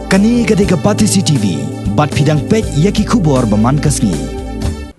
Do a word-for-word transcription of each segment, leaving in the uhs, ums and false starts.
Kane ka dei ka Batesi T V, bad phi dang peit ïa ki khubor ba man ka sngi.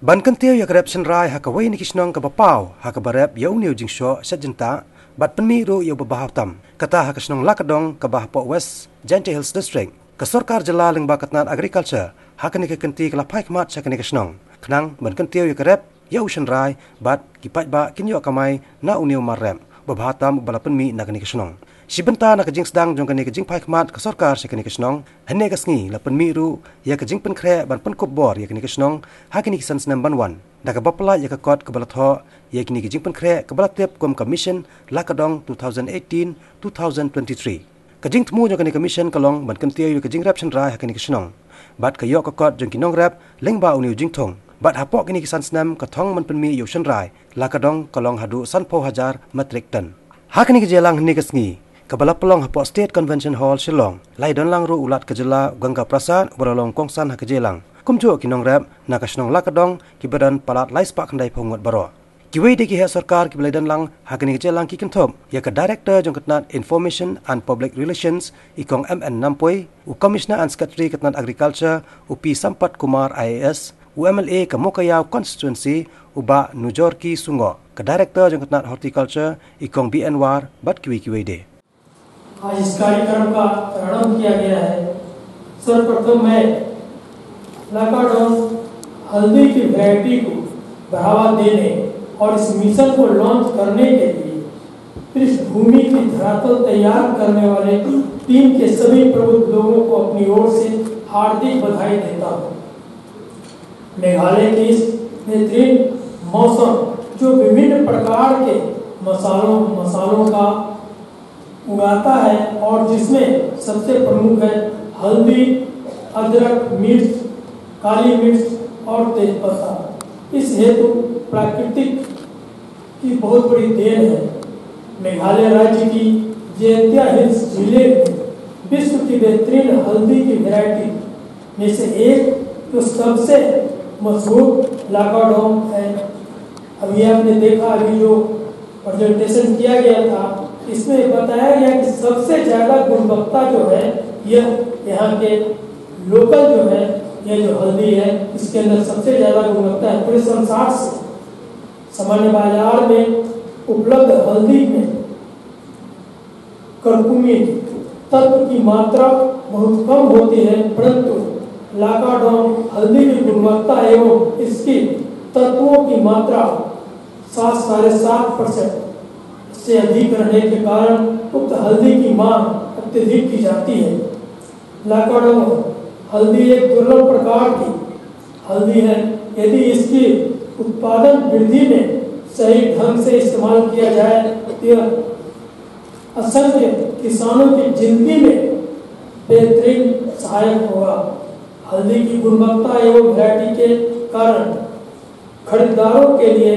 Ban kyntiew ïa ka rep shynrai ha kawei na ki shnong kaba paw ha kaba rep ïa une u jingshoh shet jyntah, bad pynmih ruh ïa u babha tam, kata ha ka shnong Lakadong kaba hapoh West Jaintia Hills District. Ka sorkar jylla lyngba ka tnad Agriculture ha kane ka kynti ka la phai khmat sha kane ka shnong, khnang ban kyntiew ïa ka rep ïa u shynrai, bad ki paidbah kin ïoh kamai na une u mar rep babha tam ba la pynmih na kane ka shnong. Shi bynta na ka jingsdang jong kane ka jingphai khmat ka sorkar sha kane ka shnong, hynne ka sngi la pynmih ruh ïa ka jingpynkhreh ban pynkup bor ïa kane ka shnong ha kine ki san snem ban wan, da kaba pyllait ïa ka kot kaba la thoh ïa kine ki jingpynkhreh kaba la tip kum ka Mission Lakadong two thousand eighteen two thousand twenty-three. Ka jingthmu jong kane ka mission ka long ban kyntiew ïa ka jingrep shynrai ha kane ka shnong, bad ka ïoh ka kot jong ki nongrep lyngba une u jingthung, bad hapoh kine ki san snem ka thong ban pynmih ïa u shynrai Lakadong ka long haduh sanphew hajar metric ton. Ha kane ka jingïalang hynne ka sngi kaba la pynlong hapoh State Convention Hall Shillong, la ïadon lang ruh u Lat ka jylla u Ganga Prasad uba la long kongsan ha ka jingïalang, kumjuh ki nongrep na ka shnong Lakadong kiba don palat lai spah khyndai phew ngut baroh. Kiwei de ki heh sorkar kiba la ïadon lang ha kane ka jingïalang ki kynthup ïa ka Director jong ka tnad Information and Public Relations, i Kong M N Nampoi, u Commissioner and Secretary ka tnad Agriculture, u P Sampath Kumar I A S, u M L A ka Mowkaiaw Constituency, u Bah Nujorki Sungoh, ka Director jong ka tnad Horticulture, i Kong B N War, bad kiwei kiwei de. आज इस कार्यक्रम का प्रारंभ किया गया है। सर्वप्रथम मैं लाकाडोंग हल्दी की वैरायटी को बढ़ावा देने और इस मिशन को लॉन्च करने के लिए पृष्ठभूमि की धरातल तैयार करने वाले टीम के सभी प्रबुद्ध लोगों को अपनी ओर से हार्दिक बधाई देता हूँ। मेघालय की इस बेहतरीन मौसम, जो विभिन्न प्रकार के मसालों मसालों का उगाता है और जिसमें सबसे प्रमुख है हल्दी, अदरक, मिर्च, काली मिर्च और तेजपत्ता। इस हेतु प्राकृतिक की बहुत बड़ी देन है। मेघालय राज्य की जैंतिया हिल्स जिले में विश्व की बेहतरीन हल्दी की वैरायटी में से एक, जो सबसे मशहूर लाकाडोंग है। अभी आपने देखा, अभी जो प्रेजेंटेशन किया गया था, इसमें बताया गया कि सबसे ज्यादा गुणवत्ता जो है, यह यहाँ के लोकल जो है, यह जो हल्दी है, इसके अंदर सबसे ज्यादा गुणवत्ता है पूरे संसार से। सामान्य बाजार में उपलब्ध हल्दी में करकुमिन तत्व की मात्रा बहुत कम होती है, परंतु लाकाडोंग हल्दी की गुणवत्ता एवं इसकी तत्वों की मात्रा सात, साढ़े सात परसेंट से अधिक रहने के कारण उक्त हल्दी की मांग अत्यधिक की जाती है। लाकाडोंग हल्दी एक दुर्लभ प्रकार की हल्दी है। यदि इसकी उत्पादन वृद्धि में सही ढंग से इस्तेमाल किया जाए, तो यह असंख्य किसानों की जिंदगी में बेहतरीन सहायक होगा। हल्दी की गुणवत्ता एवं वैरायटी के कारण खरीदारों के लिए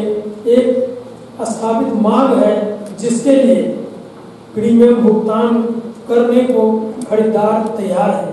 एक स्थापित मांग है, जिसके लिए प्रीमियम भुगतान करने को खरीदार तैयार है।